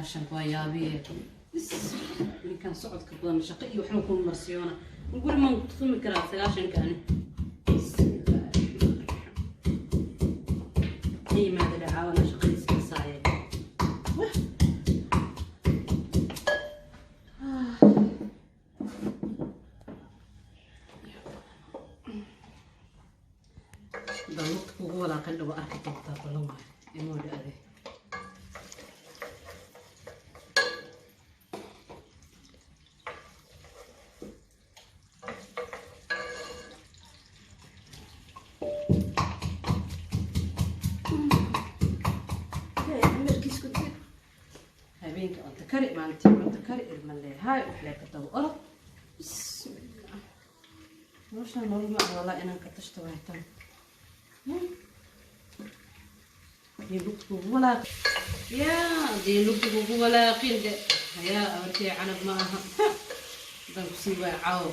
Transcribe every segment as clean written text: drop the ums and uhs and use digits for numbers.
90 waa yaabiye. Bis ninkan socodka badan shaqo iyo waxba kuma marsiyoona. Guri maan ku tumi karaa 90-ka ani. Bismillaahi. Yimaada dhacaawana shaqadiisa ka saaya. Wah. Bal waqti kugu walaaqan dhawo arki doontaa ballan waay imoo dhacde. Habeenka cunto kari, maalintii cunto kari, ilma leeyahay, wax lee ka daba orod. Bismillah, noloshaan nolol ma ah walaa inaan ka tashto waaytan. Dii lugta kugu walaaqin yaa, dii lugta kugu walaaqin de hayaa abartee canab ma aha. Haddaan kusii waaya caawo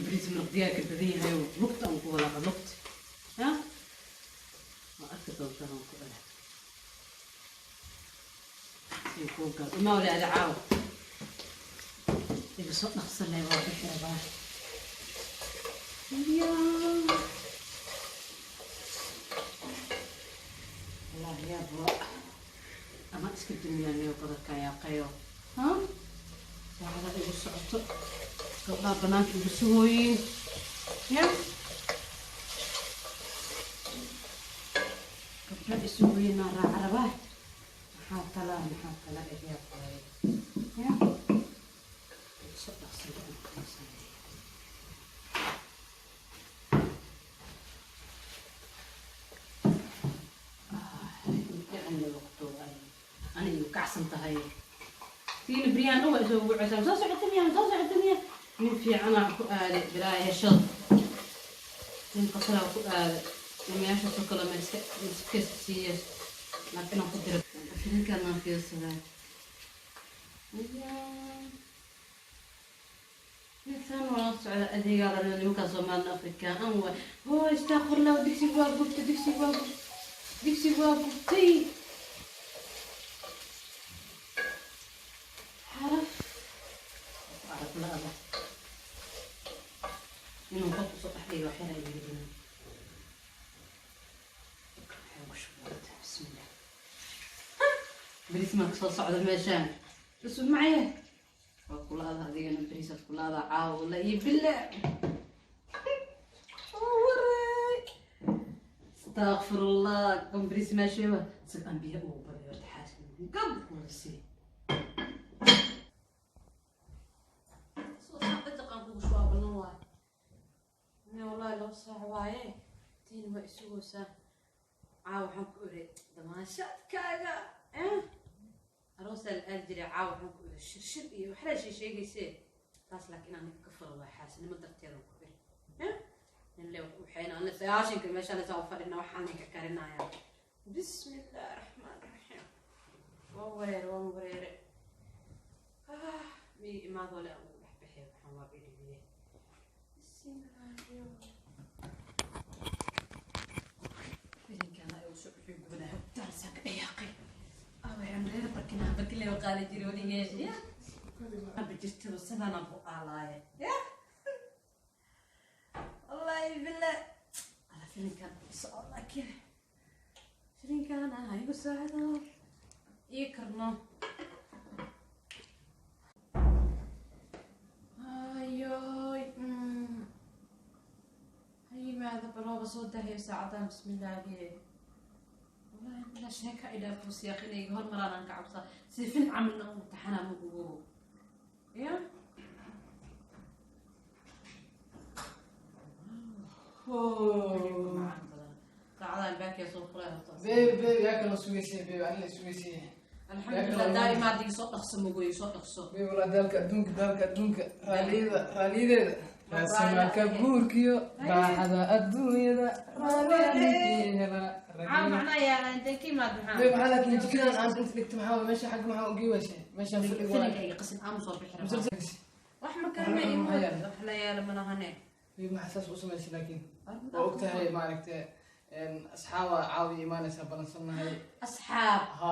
bariis maraq digaag ka badan yahayo, lugta aan ku walaaqa lugta ya waa arki doontaa aan ku dhahay. Imaawle ada caawo iga soo dhaqsanay waa bixi rabaa yaa. Wallahi yaab ama iska dumiyaan badarka yaaqayo ha saacada igu socoto, gabdhaha banaanka igu sugooyiin ya, gabdhaha isugooyiin maa raaca rabaa. Maxaa talaa, maxaa tala eh yaaqayo ya igu soo dhaqsanta aan ku dhaqsanay. Aniga kacsan tahay tiina beryaan dhan waa isoo wucaysaa, soo socota miyaa, soo socota miyaa. Nin fiicanaa ku aaday bilaayashada, nin qataraa ku aaday nimayaashaasoo kale ma iska iska siiya, laakiin aan ku dira filinkaan aan fiirsadaa. Ninkan waa socda adeegaa la rabaa nimankaa Soomaalida Afrika an waay. Hoo istaaqfurlah, digsiga waa gubtay, digsiga waa gubtay, digsiga waa gubtay. Xaraf arag la-ada inuu qof usoo dhex dhigo waxyar ay yiri dhiman. Waxay ugu shubata bismillah bariis maa kasoo socda meeshaan cusub macaye waa kulaada adigana bariisaad kulaada caawa la iyo bille waray. Astaqfirullah, kan bariis meesheeba sig aan biyo ugu badiyo horta xaasin gab wada sii soo saac dhaqan kugu shubaa ballan waay. Ina wallahi 2 saac waaye tiin waa isugaysaa caawa. Waxaan ku iri damaashaadkaaga eh aroosaa la aadi jiray caawa. Waxaan ku iri shirshir iyo waxlaa sheegaysee taas, laakiin aan ninka ka furo waa xaasinimo darteedan ku iri eh nin le waxayna anle 90-ka meeshaan isaa u fadhina waxaan ninka karinayaa. Bismi illaahi raxmaan raxiim, waa wareere, waan wareere. Miyi imaadoo le aan ugu dhex bixiya waxaan waa bidhibiye. Bismillaahi, filinkaana ay usoo wuxuu gubanaa hogtaan saa ka dhayaaqay away aan reer barkinaha barkin lee qaali jiray waligee ya aba jirtaba sidaana bu aalaaye ya wallahi billah ala filinkan soco, laakiin filinkan ah igu socdo ii karno. Ayoy, ha yimaado balooba soo dahayo saacadan. Bismillaahi, wallahi billah sheeka ay dhaafo siyaaqinayga hormaraan aan ka cabsaa sida fil camalna u taxanaa ma gugobo ya. Saacadaha albaabkiyaa soo furay horta. Babe, babe, yaa kaloo sugaysay babe, anila sugaysay. Alxamdulilah, daa'imaad soo dhaqso mogoy, soo dhaqso. Babe, walaa daalka adduunka, daalka adduunka, raaliyada, raaliyadeeda raasimaanka guurkiyo raaxada adduunyada raaliya ninkii helaa. Caaw macnaa yaa intay ka imaad maxaa? Babe, maxaa laakiin jikadan aan inta dhigto maxaa waay? Meesha xagga maxaa ugi waashay meeshaan fadhiga waay. Filinka iga qasin aamu soo bixi rabaa wax ma karna imo wax la yaala malahane. Babe, maxaa saas u samaysay? Laakiin waa ogtahay maaragtay asxaaba caawiya imaanaysaa balansannahay. Asxaab? Ha.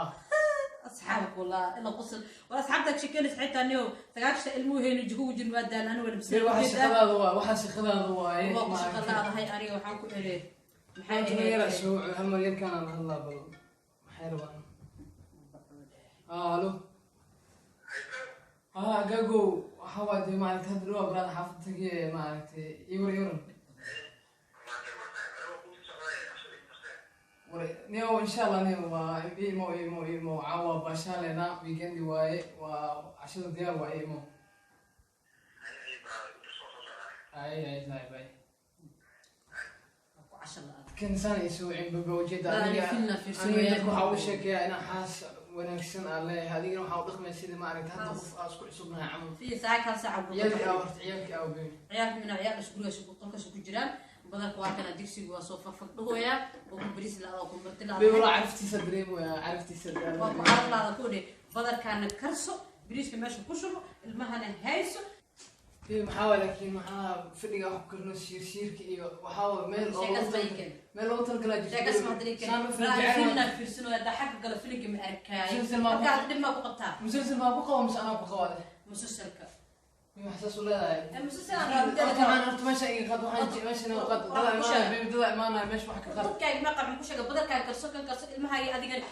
Asxaabka wallah ila qosol wala asxaabta ka sheekeynaysa xitaa niyo sagaashan ilmuhu heyno jiko ugu jirin waa daalan aniga wala Dee waxa shaqadaada waa, waxa shaqadaada waaye. Waa ku shaqo laadahay aniga. Waxaan ku iri, maxay Maxay yara ahayd? Soo hal mar yarkaan aan hadlaa bal. Maxay rabaan? Halo. Gago, waxa waa dee maaragtay hadda dhawaa baraada xaafadda tagay maaragtay iwar iwaran. War niyow, insha Allah niyow waa imo imo imo caawa baashaalena, weekendi waaye, waa cashada diyaar waa imo. Ay ay saaxiib ay. Waa ku casho la-aan. Kan saan isu cimbiba ujeeda. Baa aniga filna fiirsan aniga wayaan. Dadka waxaa ugu sheekeeyaa inaan xaas wanaagsan aan leeyahay, adigana waxaa u dhaqmaya sidii maaragtay hadda qof aa isku cusubnahay camal. Fii saaka hal saaca ugu Ciyaalkii aa horta, ciyaalkii aa baby. Ciyaalka mina ciyaal isku gurigaas qolkaas ku jiraan. Badarka waa kana, digsigu waa soo fagfagdhahoyaa oo ku bariis la oo ku marti la Baby, walaa caraftiisa dareemaya, caraftiisa. Waa ku caraf laada ku dhe. Badarkaana karso, bariiska meesha ku shubo, ilmahana hayso. Baby, maxaa waay laakiin maxaa fadhiga wax ku karno shiir shiirka iyo waxaa waay meel oo Sheekas loogu ma iken. Meel loogu talagalaa jirto. Sheekas ma hadri Saan u kari filan filna fiirsano hadda xagga gala filinka ma arkaayo. Musalsal maa Markaa dhib maa ku qabtaa? Musalsal maa ku qaba mise anaa ku qaba? Musalsalka. Baby, maxaa saas u leedahay? Musalsal aan rabin. Horta waxaan horta meesha iga qad, waxaan meesha inaga qad, dada imaanaya baby, dada imaanaya, meesha wax ka qad. Dadkaaga ma qabin ku sheega. Badarkaan karso, kan karso, ilmahaaga adigana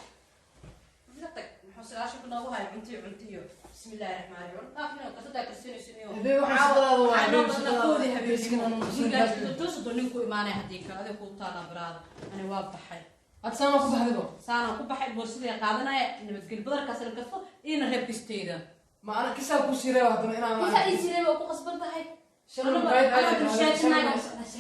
iga tag. Muxuu 90 noogu haya? Cunto iyo cunto iyo bismillahi raxmaani raxiim. Dhaaf inoo karsadaa karsanayso iyo Habeen waxaa shaqadaada waa, habeen shaqadaada. koodii. Bariiskan Habeenimo aan gurigaa toosu doo ninku imaanaya. Haddii kale adiga kuu taalaa baraada. Ani waa baxay. Had saama ku baxdibo. Saanaan ku baxay, boorsadii qaadanaya. Nabadgelyo. Badarkaas la karso iina reeb kisteyda. Ma ana kisaa ku sireeba haddana inaan Intaa ii jireen waa ku qasban tahay. Shalay maqaayad aad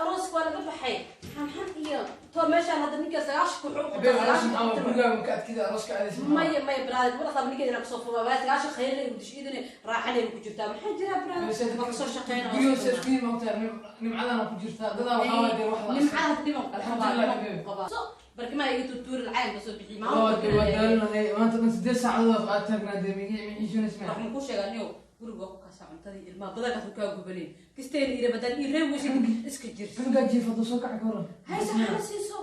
Arooska waa laga baxay, xanxan iyo to meeshaan hadda ninka 90 wuxuu Habeen aroos maxaa gurigaaga maka adkida arooska aadaysa? Maya maya baraad, wala saab ninkeeda inaan kasoo fuba waa 90 khayr leh udisho idin raaxalay ku jirtaa. Maxaa jira baraad? Ma kasoo shaqeynaa? Guriga isku yihiin maogtahay, nimcadana ku jirtaa dadaa waxaa waay dee wax la Nimcada dhiban ku qabaa. Alxamdulillah, Dhiban baby. ku qabaa. So barkimaha iga tuurtuuri lacag kasoo bixi. Oo dee waa daalinahay maanta dhan, 8 saacadood aad taagnaa dee mixiishonaysma. Waxaan ku sheegaa niyow guriga waa ku kaasaa cuntadii ilmaha badankaas ku kaa gubaleen kisteena ira badaan ii reeb weysid iska jir. Cunugaa jiifado soo kaca ka waran? Hayse caana siiso.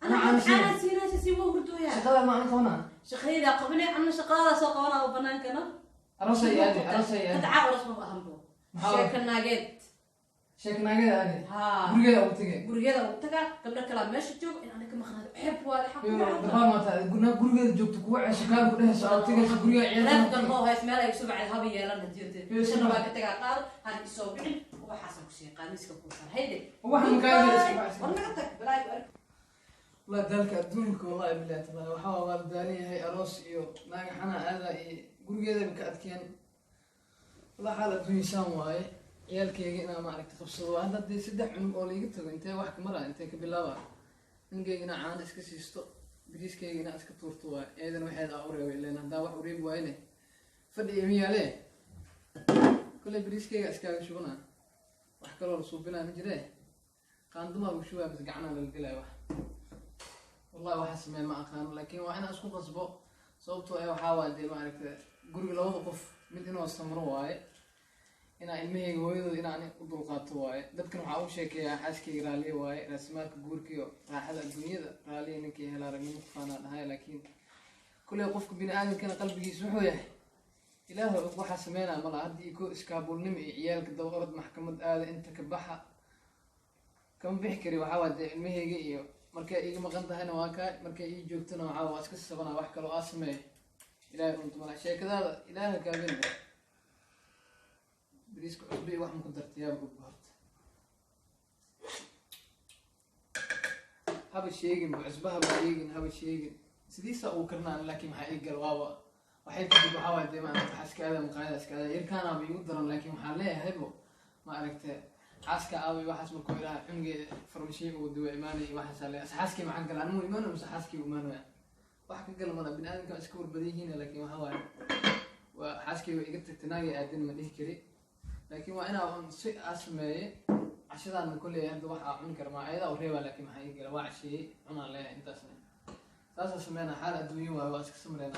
Ana ana caana siiyo. Caana siinaysa si waa hurdooyaa. Shaqada ma ana qabanaa? Shaqadaydaa qabanay anna, shaqadadaa soo qabanaa oo banaankana. Aroos ay aadi, aroos ay aadi. Hadda caa aroos ma ahanbo. Maxaa? Sheeka naageed. Sheek naageeda aadi. Haa. Gurigeeda ugu tegay. Gurigeeda ugu tagaa, gabdho kalaa meesha jooga in ana ka maqnaado ceeb waa xaq. Dafaar maata gurna gurigeeda joogto kuwa ceesho kaan ku dhehayso aad tegayso guriga Leefkan ciyaarta. oo hays meel ay soo bacay haba yeelan hadii shana waa ka tagaa qaado han isoo bixin ubaxaasan kusii qaad miiska kuu saar hayde. Ubaxa makaaga iska baxsan. War naga tag balaay ku ark. Wallahi daalka adduunka, wallahi billahi taala waxaa waa la daalan yahay. Aroos iyo naaga xana aada iyo gurigeedaba ka adkeen. Wallahi xaal adduunya saan waaye. Ciyaalkeyga inaa maaragta qabsado waa hadda dee 3 cunug oo laiga tago, intee wax ka maraa, intee ka bilaaba? Ninkeyga inaa caano iska siisto, bariiskeyga inaa iska tuurto waay. Eedana waxeed aa ureebay ileen haddaa wax ureebi waayne fadhi ima yaale. Kolley bariiskeyga iskaaga shubanaa, wax kaloo la suubinaa ma jiree. Qaandamaa lagu shubaa mise gacnaa lala gelaya wax? Wallahi waxa sameeya ma aqaano, laakiin waa inaan isku qasbo sababtoo eh waxaa waay dee maaragta guriga labada qof mid inuu samro waaye, inaa ilmahayga hooyadooda inaan u dulqaato waaye. Dadkan waxaa u sheekeeyaa xaaskayga raaliye waaye, raasimaalka guurkiyo raaxada adduunyada raaliya ninkii helaa ragnimo kufaanaa dhahay. Laakiin kulley qofka bini aadamkana qalbigiisa wuxuu yahay ilaahu og. Waxaa sameynaa mala hadda iyo ko iskaabulnimo iyo ciyaalka daba orod maxkamad aada inta ka baxa kama bixi kari. Waxaa waa dee ilmahayga iyo markay iiga maqan tahayna waa kaa, markay ii joogtana waxaa waa iska sabanaa. Wax kaloo aa sameeya ilaahay unta mala sheekadaada ilaaha kaagin. Bariiska cusbo iyo wax ma ku darta yaaba og horta? Haba sheegin ba cusbo, haba sheegin, haba sheegin sidiisa uu karnaan. Laakiin maxaa ii gal waaba waxay kadib waxaa waay dee maaragta xaaska aada maqaayada iska aada yarkaanaaba iigu daran. Laakiin waxaan leeyahaybo ma aragte xaaska aabay waxaas markuu ilaha cunugee farmashiye ugu diwa imaanay iyo waxaasaa leeyahay. Xaaskii maxaa gala? Anuu imaanayo mise xaaskii u imaanaya? Wax ka gala mala bini aadamka iska warbadan yihiin. Laakiin waxaa waaye waa xaaskii way iga tagtay naagay aadin ma dhihi kari. Laakiin waa inaa un si aa sameeye cashadaana kolley hadda wax aa cuni kara maa ayadaa u reebaa. Laakiin maxaa ii gala? Waa casheeyey cunaan leeyahay intaasna saasaa sameynaa. Xaal adduunyo waaye, waa iska samreynaa.